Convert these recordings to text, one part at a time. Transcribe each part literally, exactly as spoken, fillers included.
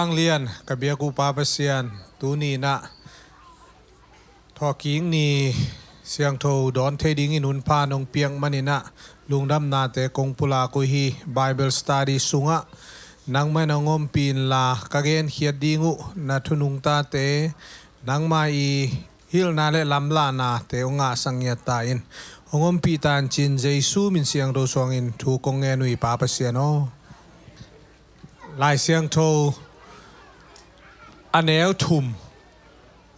Ang lian ka biak uh Pa Pasian, tuni in ah thawhkik ni siangtho dawn thei dingin hun pha nong piak manin ah lungdamnate kong pulak uh hi. Bible study sungah nangmah in hong ompih inla, ka genkhiat ding uh na thu nungtate nangmah i hilhna le lamlahnate hong ngahsak ngiat ta in. Hong ompih ta in ci-in Jesu min siangtho suangin thu kong ngen uh hi Pa Pasian aw. Lai Siangtho a neu thum,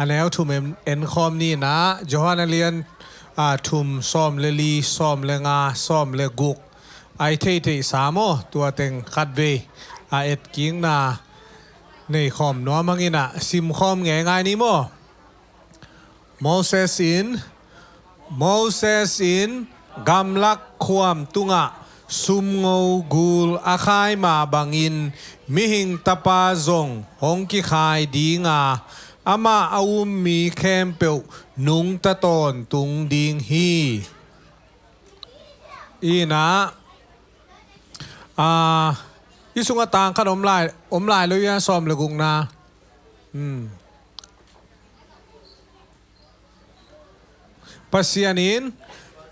a neu thum en, enkhawm ni in ah, Johan a lian, a, thum, sawm le li, sawm le nga, sawm le guk. A i theihtheih sa maw, tua teng khatvei a etkikna nei khawm nuam hangin ah simkhawm ngeingai ni maw. Moses in, Moses in gamlak khuam tungah sumngo gul a khai mah bangin Mihing Tapa zong hong kikhai ding a, amah a um mi khempeuh nungta tawntung ding hi. In ah, a, i sungah tang khat om lai, om lai lo ia, sawm le gukna. Hmm. Pasian in,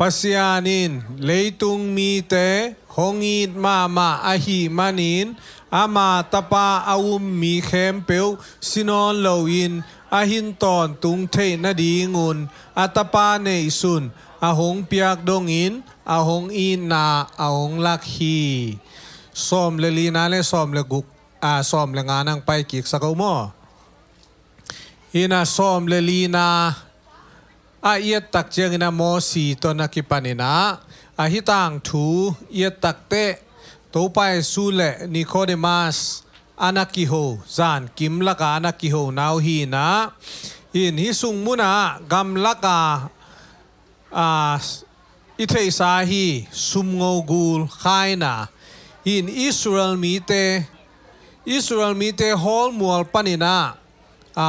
Pasian in leitung mite hong it mahmah ahih manin, ama Tapa a um mi khempeuh si nawn loin a hin tawntung theih nadingun a Tapa neihsun a hong piak dongin a hong itna a hong lak hi. Sawm le lina le sawm le guk, a, sawm le nga nang paikiksak uh maw. In ah sawm le lina a i et tak ciangin ah Mosi tawh na kipan in ah, a hi tangthu i et tak teh Topa Jesu le Nicodemus a na kiho, zankim laka a na kihona uh hi in ah, in hi sung munah gamlaka, a, i theihsa hi, sumngo gul khaina. In Israel mite, Israel mite hawlmual panin ah, a,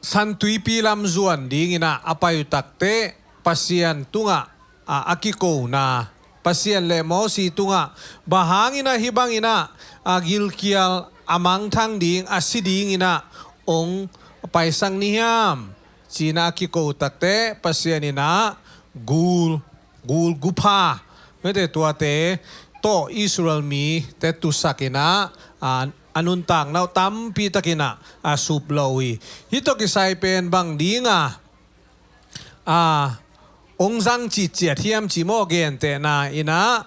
San Tuipi lam zuan dingin ah a pai uh tak teh Pasian tungah, a, a kikona, Pasian le Mosi tungah, bang hangin ah hih bangin ah, a, gilkial a mangthang ding, a si dingin ah hong paisak ni hiam, ci-in ah a kiko tak teh Pasian in ah gul, gul gupha, mete tuate tawh Israel mite tusak in ah, a, a nuntakna uh tampi takin ah a sup lo uh hi. Hih tawh kisai pen bang dinga, a, hong zang citciat hiam cih maw, gentehna in ah,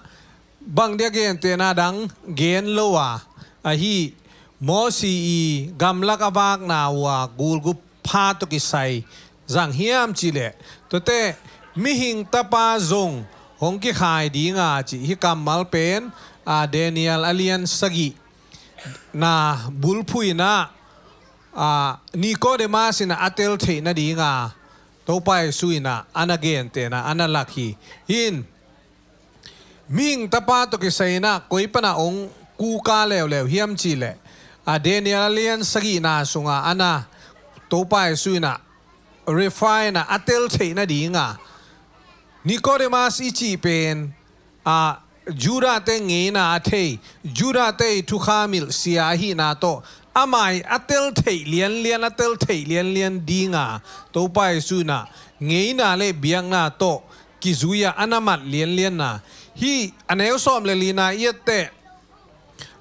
bang dia gentehna dang gen lo a, ahi Mosi i gamlak a vakna uh a gul gupha tawh kisai zang hiam cih leh, tuate Mihing Tapa zong hong kikhai ding a cih hih kammal pen, a, Daniel a lian sagih na bulphuh in ah, a, Nicodemus in ah a tel theih nadinga Topa Jesu in ah a na gentehna a na lak hi. In Mihing Tapa tawh kisai in ah koi pan ah hong kuka leuleu hiam cih leh, a, Daniel a lian sagihna sungah a na Topa Jesu in ah refine a, a tel theih nadinga Nicodemus i cih pen, a, Judah-te ngeina a thei, Judah-te i thukham hilh sia ahihna tawh, amah i a tel theih lianlian, a tel theih lianlian dinga Topa Jesu in ah ngeina le biakna tawh kizui-a a na mat lianlianna. Hih a neu sawm le lina i et teh,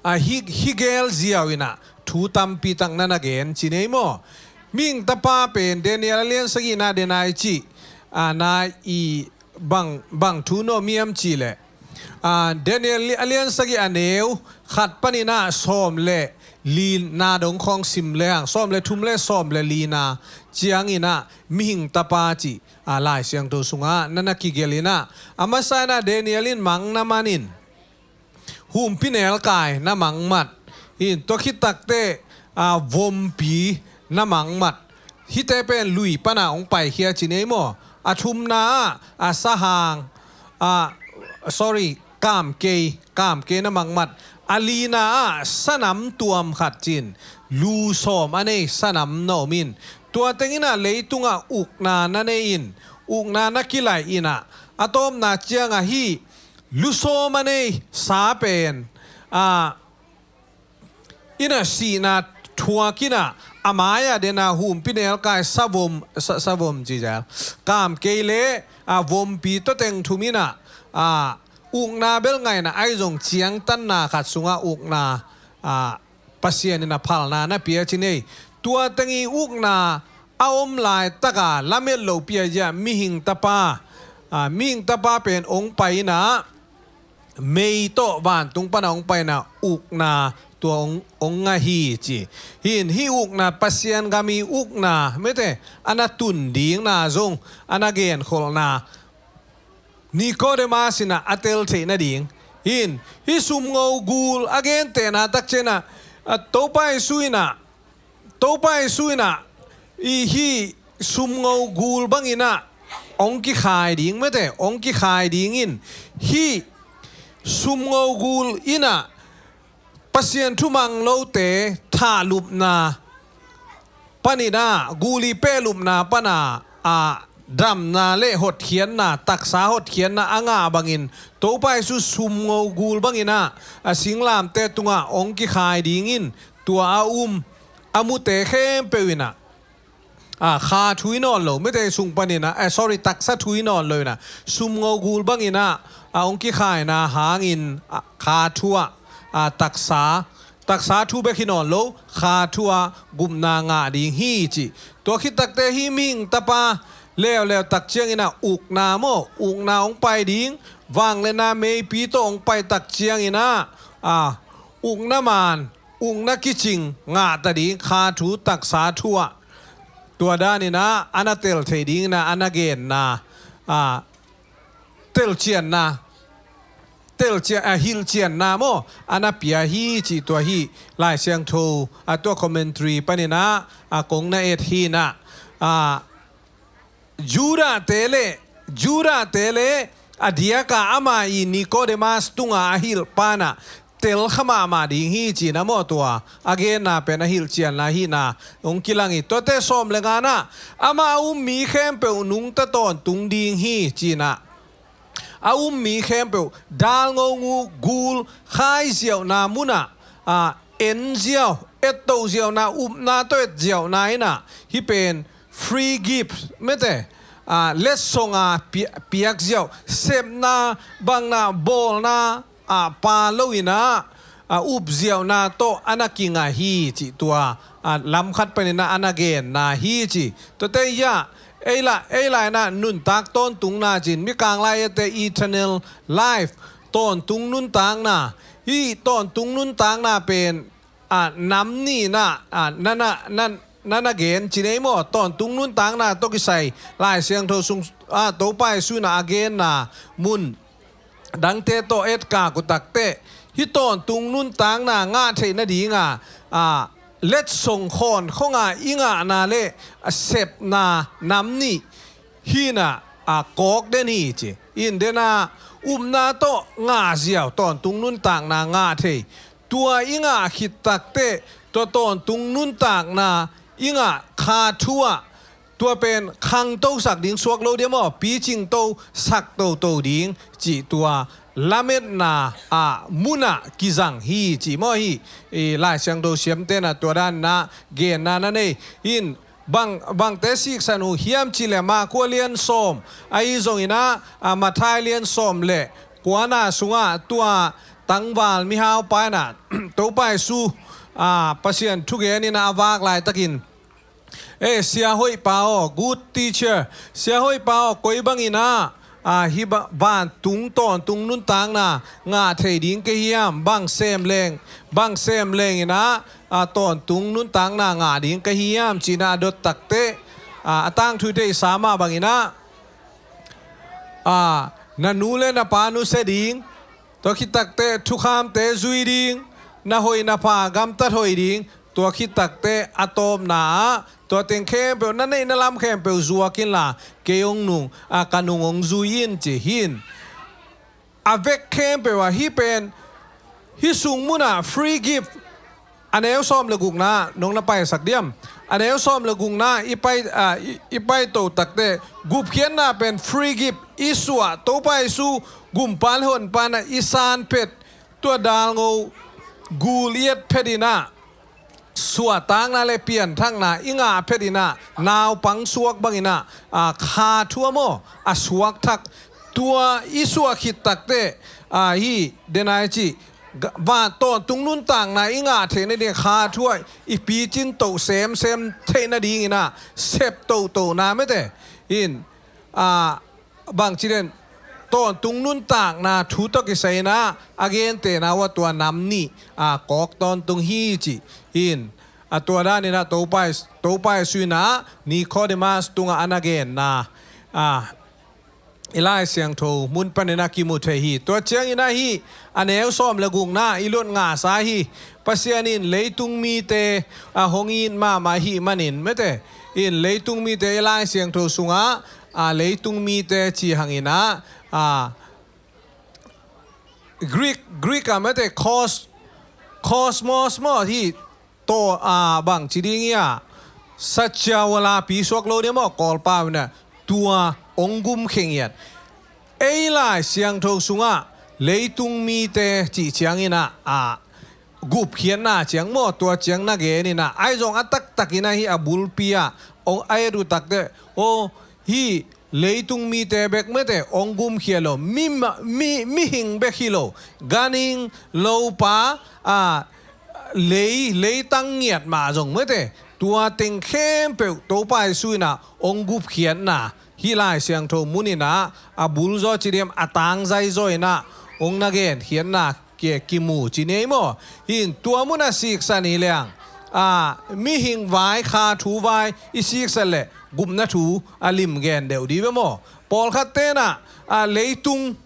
a, hih, hih gel ziau in ah thu tampi tak na na gen ci nei maw. Mihing Tapa pen Daniel a lian sagihna dena i cih, a, na i bang, bang thu na om hiam cih leh, a, Daniel a lian sagih a neu khat panin ah sawm le lina dong khawng sim lehang, sawm le thum le sawm le lina ciangin ah Mihing Tapa cih, a, Lai Siangtho sungah na na kigelh in ah, a masa in ah Daniel in mang na man in, humpinelkai na mangmat. In tua khit tak teh, a, vompi na mangmat. Hihte pen lui pan ah hong paikhia ci nei maw. A thumna ah, a, sahang, a, sorry, kamkei, kamkei na mangmat. A lina ah sanam tuam khat ci-in, lu sawm a nei sanam na om in, tua teng in ah leitungah ukna na nei in, ukna na kilaih in ah, a tawpna ciangah hih lu sawm a nei sa pen, a, in ah sihna thuak in ah, a mai-ah den a humpinelkai savom, sa, savom ci zel, kam kei le a vompi tawteng thum in ah, a ukna bel ngaihna ahi zong ciangtanna khat sungah ukna, a, Pasian in a phalna na pia ci nei. Tua teng i ukna a om laitaka lamet lopi a zia mihing tapa, a, mihing tapa pen ong pai in ah, mei tawh vantung pana ong pai in ah ukna tua ong, ong ngah hi ci. Hi in hih ukna Pasian gam i ukna mete a na tun dingna zong a na genkholhna Nikodemas in ah a tel theih nading. Hi in hih sumngo gul a gentehna takciang in ah, a, Topa Jesu in ah, Topa Jesu in ah i hih sumngo gul bangin ah ong kikhai ding mete, ong kikhai ding in hih sumngo gul in ah Pasian thumang lote thahlupna panin ah, gul i pehlupna pana, a, damna le hotkhiatna, taksa hotkhiatna a ngah bangin Topa Jesu sumngo gul bangin ah a singlamte tungah ong kikhai dingin tua a um a mute khempeuh in ah, a, kha thu i nawn lo, mite sung panin ah, eh, sorry, taksa thu i nawn lo in ah, sumngo gul bangin ah, a, ong kikhaina hangin, a, kha thu ah, a, taksa, taksa thu bek hi nawn lo, kha thu ah gupna ngah ding hi ci. Tua khit takte hih mihing tapa leuleu takciangin ah ukna maw, ukna ong pai ding, vangliatna meipi tawh ong pai takciangin ah, a, ukna man, ukna kicing ngah ta ding kha thu taksa thu ah. Tua danin ah a na tel theih dingin ah a na genna, a, telcianna, telcia-, a, hilhcianna maw, a na pia hi ci tua hih Lai Siangtho, a, tua commentary panin ah, a, kong na et hi in ah, a, Judahte le, Judahte le a diaka ama i Nikodemas tunga a hilh pa in ah telkha mahmah ding hi ci in ah maw, tua a genna pen a hilhcianna hi in ah ong kilang hi. Tuate sawm le nga in ah ama a um mi khempeuh nungta tawntung ding hi ci in ah, a um mi khempeuh dalngo ngu gul khai ziauhna mun ah, a, en ziau, etto ziauhna, upna tawh et ziauhna in ah, hih pen free gift mete, a, letsong a pi-, piak ziau, sepna, bangna, bawlna, a, pa lo in ah, a, up ziauhna tawh a na kingah hi ci tua, a, lam khat panin ah a na genna hi ci. Tuate hi ah, ei la, ei lai in ah nuntak tawntungna ci in, Mikang lai-ate eternal life, tawntung nuntakna, hih tawntung nuntakna pen, a, nam nih in ah, a, na na, na, na na gen ci nei maw, tawntung nuntakna tawh kisai Lai Siangtho sung, a, Topa Jesu in ah a genna mun dangte tawh etkak uh takte, hih tawntung nuntakna ngah theih nadinga, a, letsong khawnkhong a i ngahna le, a, sepna nam nih hi in ah, a, kawk den hi ci. In den ah upna tawh ngah ziau, tawntung nuntakna ngah thei. Tua i ngah khit takte, tua tawntung nuntakna i ngah kha thu ah, tua pen khangtosak ding suak lo diam aw, picingtosak toto ding cih tua lametna, a, mun ah kizang hi cih maw hi. I Lai Siangtho siamte in ah tua dan in ah genna na nei. In bang, bangte siksan uh hiam cih leh Marka lian sawm, ahi zongin ah, a, Matthai lian sawm le kuana sungah tua tangval mihau pa in ah Topa Jesu, a, Pasian thugen in ah a vak laitakin, e, sia hoih pa aw, good teacher, sia hoih pa aw, koi bangin ah, a, hih ba-, vantung tawntung nuntakna ngah thei ding ka hiam, bang sem leng, bang sem leng in ah, a, tawntung nuntakna ngah ding ka hiam ci in ah a dot takte, a, a tangthu i deihsa mah bangin ah, a, na nu le na pa nusia ding, tua khit takte thukhamte zui ding, na hoih na pha gamtat hoih ding, tua khit takte a tawpna ah tua teng khempeuh, na neih na lam khempeuh zuak inla kei hong nung, a, ka nung hong zui in ci hi in. A vek khempeuh ah hih pen, hih sung mun ah free gift, a neu sawm le gukna nong na paisak diam? A neu sawm le gukna i pai, a, i, i paito takte, gupkhiatna pen free gift, i suah, Topa Jesu gumpa le honpa in ah i san phet, tua dalngo gul i et phet in ah, suahtakna le pianthakna i ngah phet in ah, naupang suak bangin ah, a, kha thu a maw, a suakthak. Tua i suah khit takteh, a, hih, denai cih, ga-, va, tawntung nuntakna i ngah theih nading kha thu ah i picin toh semsem theih nadingin ah, sep tohtohna mete. In, a, bangci den, tawntung nuntakna thu tawh kisai in ah, a gentehna uh ah tua nam nih, a, kawk tawntung hi cih. In, a, tua danin ah Topa, Topa Jesu in ah Nicodemus tungah a na genna, a, i Lai Siangtho mun panin ah kimu thei hi. Tua ciangin ah hih, a neu sawm le gukna i lut ngahsa hi. Pasian in leitung mite, a, hong it mahmah ahih manin mete. In leitung mite i Lai Siangtho sungah, a, leitung mite ci hangin ah, a, Greek, Greek ah mete cos-, cosmos maw hih tawh, a, bangci ding hi a, satya wala pi suak lo ding maw, Kawlpau in ah tua hong gumkhia ngiat. Ei Lai Siangtho sungah leitung mite cih ciangin ah, a, gupkhiatna ciang maw, tua ciang na gen in ah, ahi zong a taktakin ah hih a bulpi ah hong a et uh takteh, aw, hih leitung mite bek mete hong gumkhia lo, mi ma-, mi, mihing bek hi lo, ganhing, lopa, a, lei, leitang ngiat mah zong mete, tua teng khempeuh Topa Jesu in ah hong gupkhiatna, hih Lai Siangtho mun in ah, a bul zaw ci diam, a tangzai zaw in ah hong na genkhiatna ki-, kimu ci ni ei maw. Hih in tua mun a siksan hi leng, a, mihing vai, kha thu vai i siksan leh gupna thu a lim gen deuh dih ve maw. Pawlkhat ten ah, a, leitung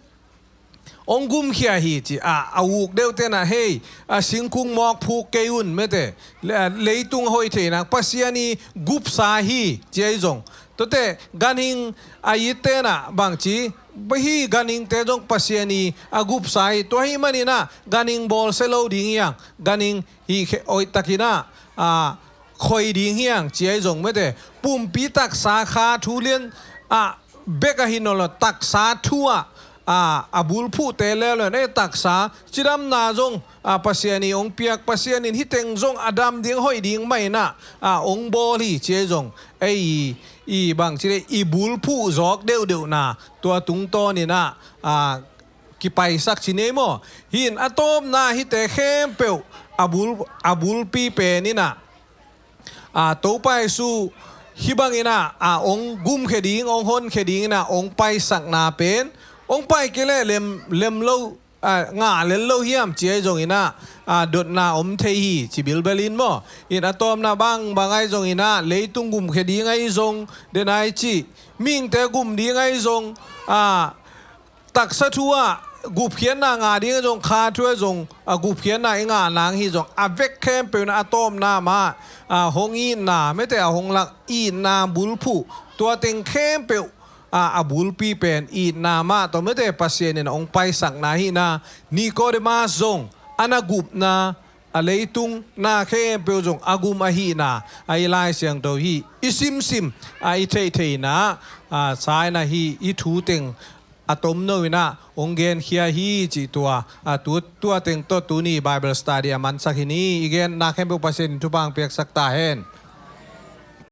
hong gumkhia hi ci, a, a uk deuh ten ah, hei, a, singkung mawk phuk kei un mete, le-, a, leitung a hoih thei nak, Pasian i gupsa hi ci ahi zong. Tuate ganhing a it ten ah bangci, hih ganhingte zong Pasian i a gupsa hi. Tua ahih manin ah ganhing bawlsia lo ding hi hang, ganhing hih khe-, hoihtakin ah, a, khoi ding hi hang ci ahi zong mete. Pumpi taksa, kha thu lian, a, bek ahi nawn lo, taksa thu ah, a, a bulphuhte leuleu in, ei, taksa cidamna zong, a, Pasian i hong piak, Pasian in hih teng zong a dam ding, hoih ding mah in ah, a, hong bawl hi ci ahi zong, ei, i, i bangci leh, i bulphuh zawk deuhdeuhna tua tungtawnin ah, a, kipaisak ci ni ei maw. Hih in a tawpna hihte khempeuh a bul, a bulpi pen in ah, a, Topa Jesu hih bangin ah, a, hong gumkhia ding, hong honkhia dingin ah hong paisakna pen, hong pai kei leh lem, lem lo, a, ngah lel lo hiam ci ahi zongin ah, a, dotna om thei hi ci bilbel in maw. In a tawpna bangbang ahi zongin ah, leitung gumkhia ding ahi zong, denai cih, mihingte gum ding ahi zong, a, taksa thu ah gupkhiatna ngah ding ahi zong, kha thu ah zong, a, gupkhiatna i ngah nang hi zong, a vek khempeuh in a tawpna mah, a, hong itna mete, a hong lak itna bulphuh, tua teng khempeuh, a, a bulpi pen itna mah tawh mete, Pasian in hong paisakna hi in ah, Nicodemus zong a na gupna, a leitung na khempeuh zong a gum ahihna, a, i Lai Siangtho hih i simsim, a, i theihtheihna, a, sa in ah hih i thu teng a tomno in ah hong genkhia hi cih tua, a, tu, tua teng tawh tuni Bible study a mansak hi ni. I genna khempeuh Pasian in thupha hong piaksak ta hen.